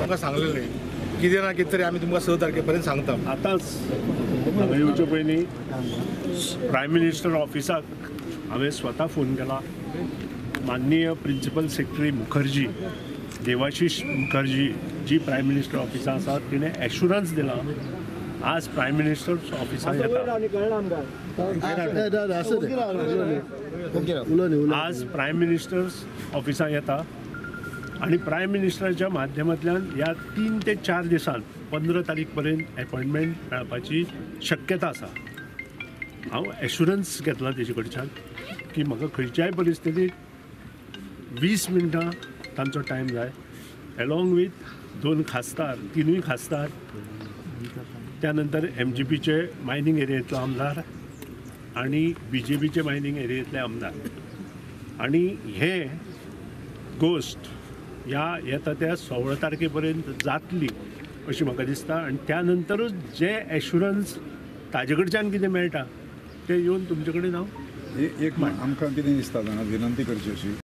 आमकां सांगलेलें कितें ना कितें तरी आमी तुमकां 6 तारखे पर्यंत सांगता. आतांच हांगा येवचे पयलीं प्रायम मिनिस्टर ऑफिसाक हांवें स्वता फोन केला. माननीय principal secretary Mukherjee, Debashish Mukherjee ji prime minister ऑफिसां आसा तिणें एश्युरन्स दिला आज प्रायम मिनिस्टर ऑफिसांत येता. आज प्रायम मिनिस्टर्स ऑफिसांत येता आनी प्रायम मिनिस्टराच्या माध्यमांतल्यान ह्या 3 ते 4 दिसांत 15 तारीख पर्यंत अपॉयंटमेंट मेळपाची शक्यता आसा. हांव एश्युरन्स घेतला तेजे कडच्यान की म्हाका खंयच्याय परिस्थितीत 20 मिनटां तांचो टायम जाय, एलॉंग वीथ 2 खासदार, 3 खासदार, त्यानंतर MGPचे मायनींग एरियेंतलो आमदार आनी BJPचे मायनींग एरियेंतले आमदार. आनी हे गोश्ट ह्या येता त्या 16 तारखे पर्यंत जातली अशी म्हाका दिसता. आनी त्यानंतरूच जे एश्युरन्स ताजे कडच्यान कितें मेळटा तें येवन तुमचे कडेन हांव एक आमकां कितें दिसता जाणा, विनंती करची अशी.